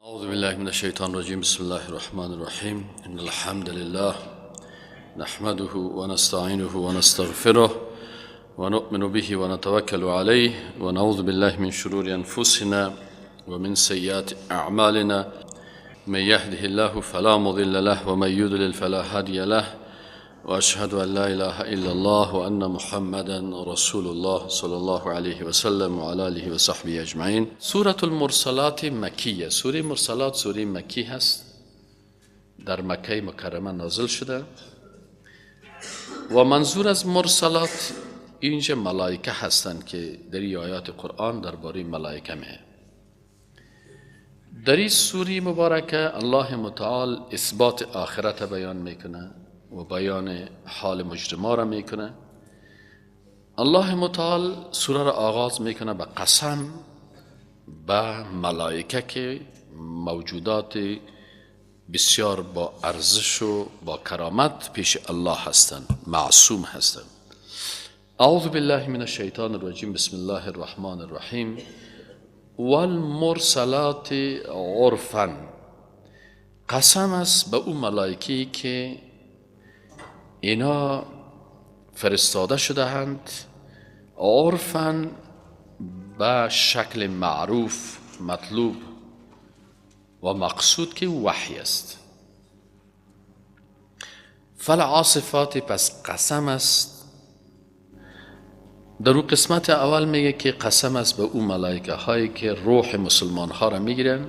اعوذ بالله من الشیطان الرجیم. بسم الله الرحمن الرحیم. ان الحمد لله نحمده ونستعینه ونستغفره ونؤمن به ونتوکل علیه ونعوذ بالله من شرور انفسنا ومن سیئات اعمالنا. من يهده الله فلا مضل له ومن يضلل فلا هادي له واشهد ان لا اله الا الله وان محمدا رسول الله صلى الله عليه وسلم وعلى آله وصحبه اجمعین. سورة المرسلات مکیه. سوره مرسلات سوره مکی هست، در مکه مکرمه نازل شده و منظور از مرسلات اینجا ملائکه هستند که در این آیات قرآن درباره ملائکه میه. در این سوره مبارکه الله متعال اثبات آخرت بیان میکنه و بیان حال مجرما را میکنه. الله متعال سوره را آغاز میکنه به قسم به ملائکه که موجودات بسیار با ارزش و با کرامت پیش الله هستند، معصوم هستند. اعوذ بالله من الشیطان الرجیم. بسم الله الرحمن الرحیم. والمرسلات عرفا. قسم است به او ملائکه که اینا فرستاده شده‌اند، عرفا به شکل معروف، مطلوب و مقصود که وحی است. فالعاصفات، پس قسم است. در او قسمت اول میگه که قسم است به او ملائکه هایی که روح مسلمان ها را میگیرن،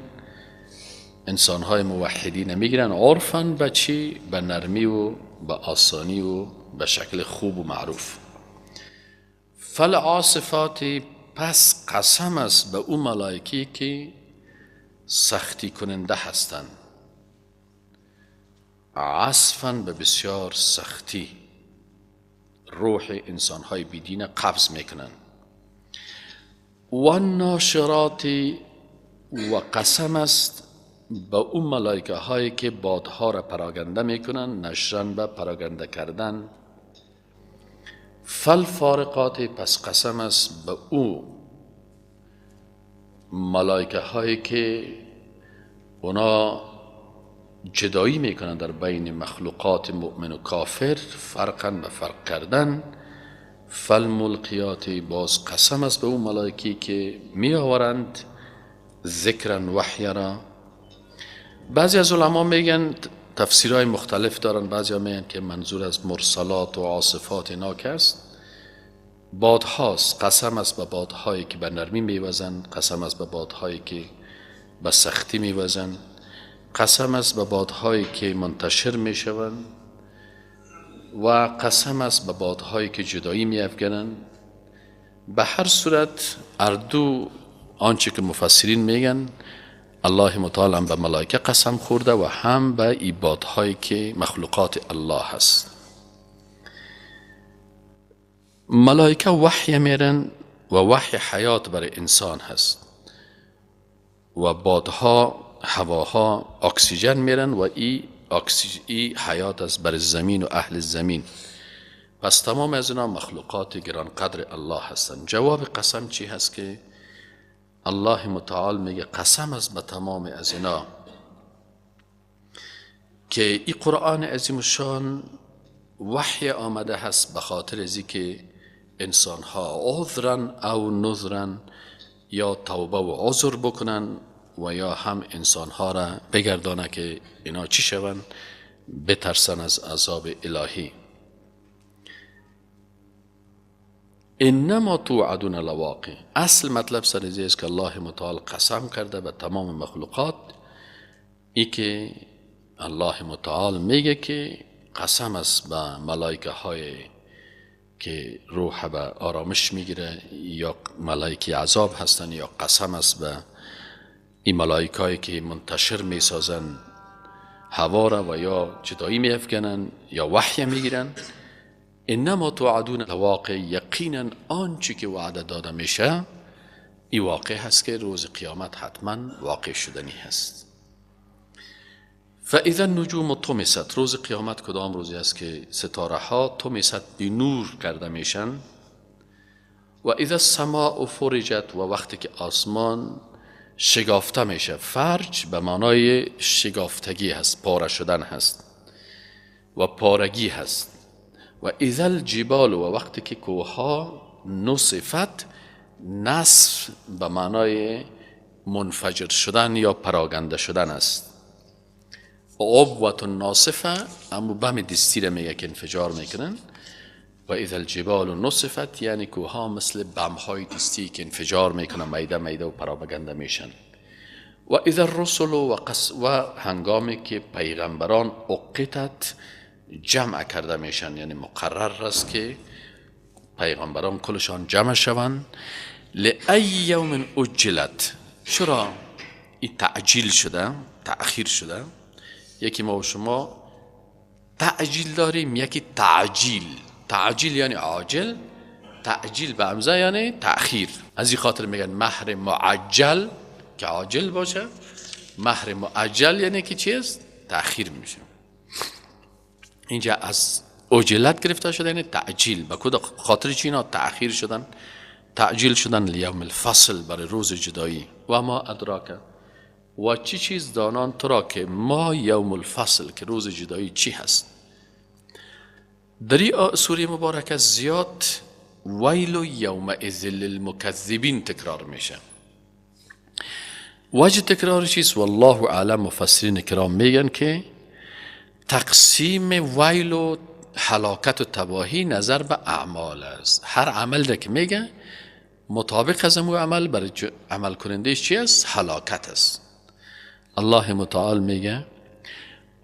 انسان های موحدین میگیرن، عرفا به چی؟ به نرمی و به آسانی و به شکل خوب و معروف. فالعاصفات، پس قسم است به او ملائکه که سختی کننده هستند، عصفا به بسیار سختی روح انسانهای بیدین قبض میکنن. و الناشرات، و قسم است به اون ملائکه هایی که بادها را پراگنده میکنن، نشرن به پراگنده کردن. فالفارقات، پس قسم است به او ملائکه هایی که اونا جدایی میکنن در بین مخلوقات مؤمن و کافر، فرقا به فرق کردن. فالملقیات، باز قسم است به او ملائکه که می آورند ذکرا وحی را. بعضی از علما میگن، تفسیرهای مختلف دارن، بعضی ها میگن که منظور از مرسلات و عاصفات اینا که است بادهاست. قسم است به بادهایی که به نرمی میوزن، قسم است به بادهایی که به سختی میوزن، قسم است به بادهایی که منتشر میشوند و قسم است به بادهایی که جدایی میافکنند. به هر صورت اردو آنچه که مفسرین میگن، الله متعال هم به ملائکه قسم خورده و هم به ای بادهایی که مخلوقات الله هست. ملائکه وحی میرن و وحی حیات برای انسان هست و بادها، هواها اکسیژن میرن و ای حیات است بر زمین و اهل زمین. پس تمام از اینا مخلوقات گرانقدر الله هستند. جواب قسم چی هست که الله متعال میگه قسم است به تمام از اینا که ای قرآن عظیم الشان وحی آمده هست به خاطر ازی که انسان ها عذرا او نذرا یا توبه و عذر بکنن و یا هم انسان ها را بگردانه که اینا چی شون، بترسن از عذاب الهی. انما توعدون لواقع. اصل مطلب سر ازی است که الله متعال قسم کرده به تمام مخلوقات، ای که الله متعال میگه که قسم است به ملائکه های که روح به آرامش میگیره یا ملائکه عذاب هستن، یا قسم است به این ملائکه هایی که منتشر میسازن هوا را و یا جدایی میافکنن یا وحی میگیرن. انما توعدون لواقع، یقینا آنچه که وعده داده میشه ای واقع هست که روز قیامت حتما واقع شدنی هست. فاذا النجوم طمست، روز قیامت کدام روزی است که ستاره ها طمست بی نور کرده میشن. و اذا السماء فرجت، و وقتی که آسمان شگافته میشه. فرج به معنای شگافتگی هست، پاره شدن هست و پارگی هست. و اذا الجبال، و وقتی که کوهها نصفت، نصف به معنای منفجر شدن یا پراگنده شدن است. عبوة ناصفه امو بم دستی را میگه که انفجار میکنن. و اذا الجبال نصفت یعنی کوهها مثل بمهای دستی که انفجار میکنن، میده میده و پراگنده میشن. و اذا الرسل و هنگامی که پیغمبران اقتت جمع کرده میشن، یعنی مقرر است که پیغمبران کلشان جمع شوند. لأی یوم اجلت، چرا این تعجیل شده، تأخیر شده؟ یکی ما و شما تعجیل داریم، یکی تعجیل. تعجیل یعنی عاجل، تعجیل به همزه یعنی تأخیر. از این خاطر میگن مهر معجل که عاجل باشه، مهر معجل یعنی که چی است؟ تأخیر میشه. اینجا از اجلت گرفته شده یعنی تعجیل. به کدام خاطر چی اینا تأخیر شدن؟ تعجیل شدن لیوم الفصل، برای روز جدایی. و ما ادراک، و چی چیز دانان تو را که ما یوم الفصل، که روز جدایی چی هست؟ در این سوره مبارکه زیاد ویل یومئذ للمکذبین تکرار میشه. وجه تکرار چیست؟ والله اعلم. مفسرین کرام میگن که تقسیم ویل و هلاکت و تباهی نظر به اعمال است. هر عمل ده که میگه مطابق از امو عمل برای عمل کننده چی است؟ هلاکت است. الله متعال میگه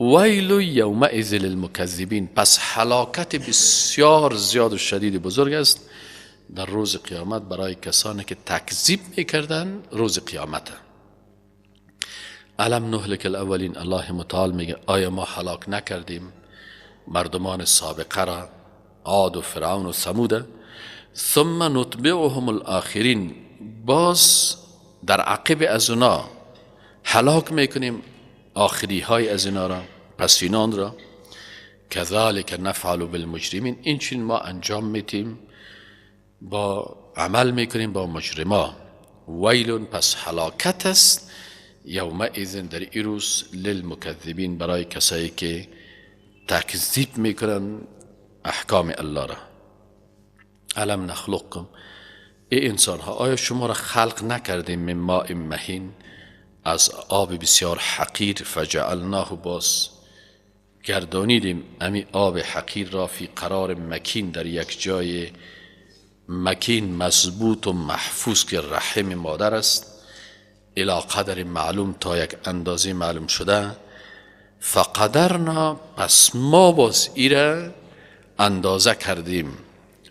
ویل یومئذ للمکذبین، پس هلاکت بسیار زیاد و شدید بزرگ است در روز قیامت برای کسانی که تکذیب میکردن روز قیامت. الم نهلک الاولین، الله متعال میگه آیا ما هلاک نکردیم مردمان سابقه را، عاد و فرعون و ثمود؟ ثم نتبعهم الاخرین، باز در عقب از اونا هلاک میکنیم آخری های از اینا را، پسینان را. کذالک نفعل بالمجرمین، این چنین ما انجام میتیم، با عمل میکنیم با مجرما. ویل، پس هلاکت است یومئذ در این روز للمکذبین، برای کسایی که تکذیب میکنن احکام الله را. الم نخلقکم، ای انسان ها آیا شما را خلق نکردیم من ماء مهین، از آب بسیار حقیر، فجعلناه، باز گردانیدیم امی آب حقیر را، فی قرار مکین، در یک جای مکین مضبوط و محفوظ که رحم مادر است، الی قدر معلوم، تا یک اندازه معلوم شده. فقدرنا، پس ما باز ایره اندازه کردیم.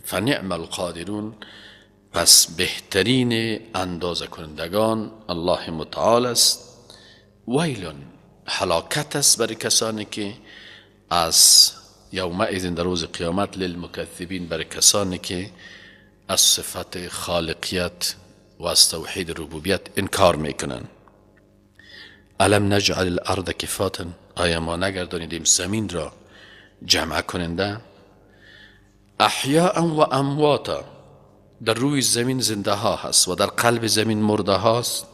فنعم القادرون، پس بهترین اندازه کنندگان الله متعال است. ویل، هلاکت است برای کسانی که از یومئذ در روز قیامت للمکذبین، برای کسانی که از صفت خالقیت و از توحید ربوبیت انکار میکنن. الم نجعل الارض کفاتا، آیا ما نگردانیدیم زمین را جمع کننده؟ احیاء و امواتا، در روی زمین زنده ها هست و در قلب زمین مرده هاست.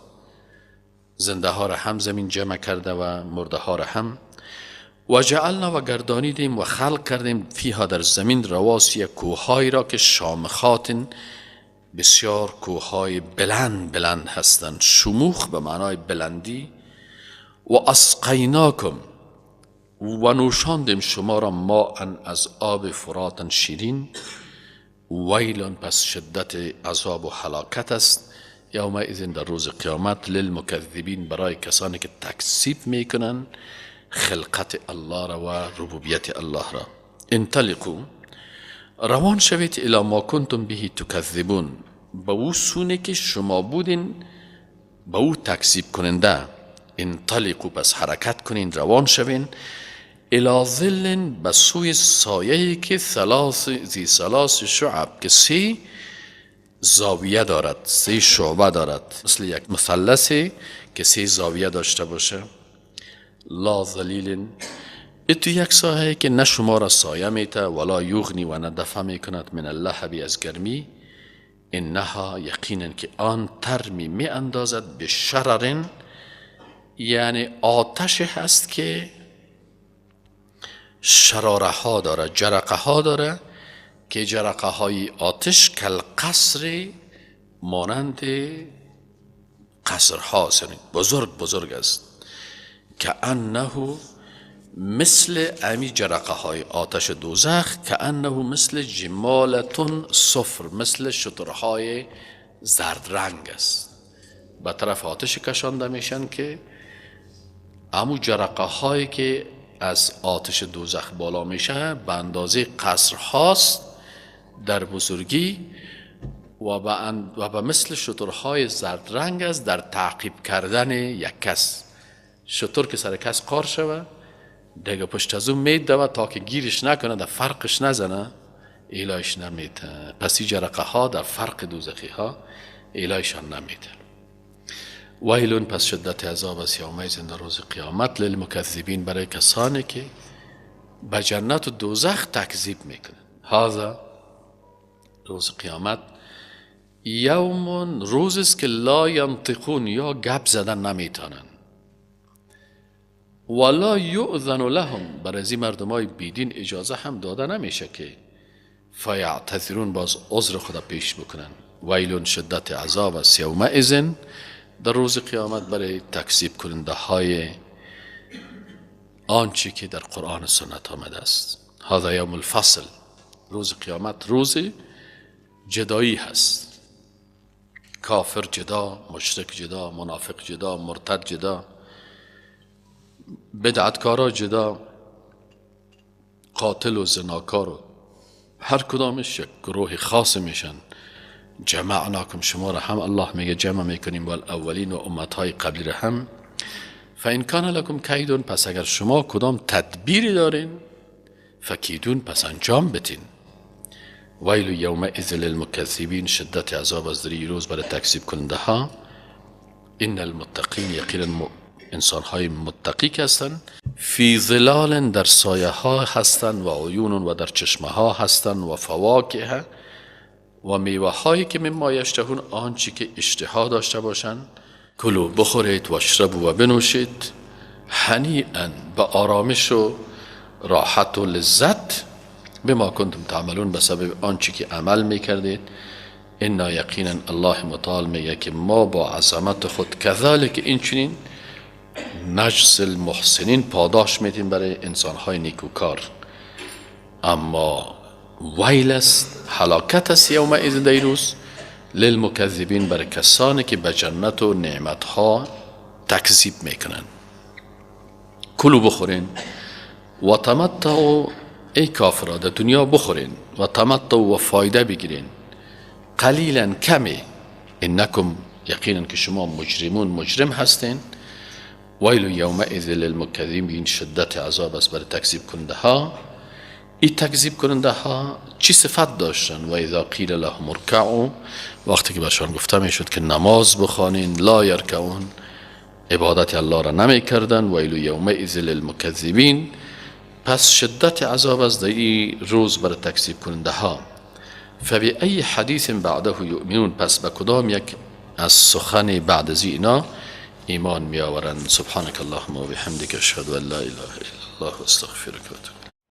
زنده ها را هم زمین جمع کرده و مرده ها را هم. و جعلنا، و گردانیدیم و خلق کردیم، فیها در زمین رواسی، کوههایی را که شامخات، بسیار کوههای بلند بلند هستند. شموخ به معنای بلندی. و اسقیناکم، و نوشاندیم شما را ماء از آب فراتن شیرین. ویلون، پس شدت عذاب و هلاکت است یومئذ در روز قیامت للمکذبین، برای کسانی که تکذیب میکنن خلقت الله را و ربوبیت الله را. انطلقوا، روان شوید، الی ما کنتم به تکذبون، به او سونه که شما بودین به او تکذیب کننده. انطلقوا، پس حرکت کنین، روان شوین، الی ظل، به سوی سایه‌ای که ثلاث ذی ثلاث شعب، که سه زاویه دارد، سه شعبه دارد، مثل یک مثلثی که سه زاویه داشته باشه. لا ظلیل، تو یک سایه که نه شما را سایه میته، ولا یغنی، و نه دفع میکند، من اللهب، از گرمی. انها یقینا که آن ترمی می اندازد به شررن، یعنی آتش هست که شراره ها داره، جرقه ها داره، که جرقه های آتش کل قصر، مانند قصر ها، یعنی بزرگ بزرگ است. که انه مثل امی جرقه های آتش دوزخ، که انه مثل جمالتون صفر، مثل شترهای زرد رنگ است. به طرف آتش کشانده میشن که امو جرقه هایی که از آتش دوزخ بالا میشه به اندازه قصر هاست در بزرگی و به مثل شترهای زرد رنگ است در تعقیب کردن یک کس. شتر که سر کس قار شوه دیگه پشت از اون میدوه تا که گیرش نکنه، در فرقش نزنه، ایلایش نمیده. پس این جرقه ها در فرق دوزخی ها ایلایشان نمیده. ویلون پس شدت عذاب است یومئذ در روز قیامت للمکذبین، برای کسانی که به جنت و دوزخ تکذیب میکنن. هذا روز قیامت یوم روز است که لا ینطقون، یا گپ زدن نمیتونن، ولا یؤذن لهم، برای از این مردمای بیدین اجازه هم داده نمیشه که فیعتذرون، باز عذر خدا پیش بکنن. ویلون شدت عذاب است یومئذ در روز قیامت برای تکذیب کننده های آنچه که در قرآن و سنت آمده است. هذا یوم الفصل، روز قیامت روز جدایی هست. کافر جدا، مشرک جدا، منافق جدا، مرتد جدا، بدعتکارا جدا، قاتل و زناکار و هر کدامش یک گروه خاص میشن. جمعناکم، شما را هم الله میگه جمع میکنیم، والاولین و امتهای قبلی را هم. فان کان لکم کیدون، پس اگر شما کدام تدبیری دارین، فکیدون، پس انجام بتین. ویل یومئذ للمکذبین، شدت عذاب از در روز برای تکذیب کننده ها. ان المتقین، یقینا انسان های متقی که هستند، فی ظلال، در سایه ها هستند، و عیون، و در چشمه ها هستند، و فواکه، و میوه هایی که مما یشتهون، آنچه که اشتها داشته باشند. کلو بخورید، و اشربوا و بنوشید، هنیئا به آرامش و راحت و لذت، بما کنتم تعملون، به سبب آنچه که عمل میکردید. انا یقینا الله متعال میگه که ما با عظمت خود کذالک این چنین نجز المحسنین، پاداش میدیم برای انسانهای نیکوکار. اما ویل است، هلاکت است یومئذ در روز للمکذبین، برای کسانی که به جنت و نعمتها تکذیب میکنن. کلوا بخورین و تمتعوا، ای کافرا در دنیا بخورین، و تمتعوا و فایده بگیرین، قلیلا کمی، انکم یقینا که شما مجرمون مجرم هستین. ویل یومئذ للمکذبین، شدت عذاب است برای تکذیب کننده ها. این تکذیب کننده ها چی صفت داشتن؟ و اذا قیل لهم ارکعوا، وقتی که برشان گفته میشد که نماز بخوانین، لا یرکعون، عبادت الله را نمی کردن. ویل یومئذ للمکذبین، پس شدت عذاب است در این روز برای تکذیب کننده ها. فبأی حدیث بعده یؤمنون، پس به کدام یک از سخن بعد از اینا ایمان می آورند؟ سبحانك اللهم و بحمدک، اشهد ان لا اله الا الله، استغفرک و اتوب.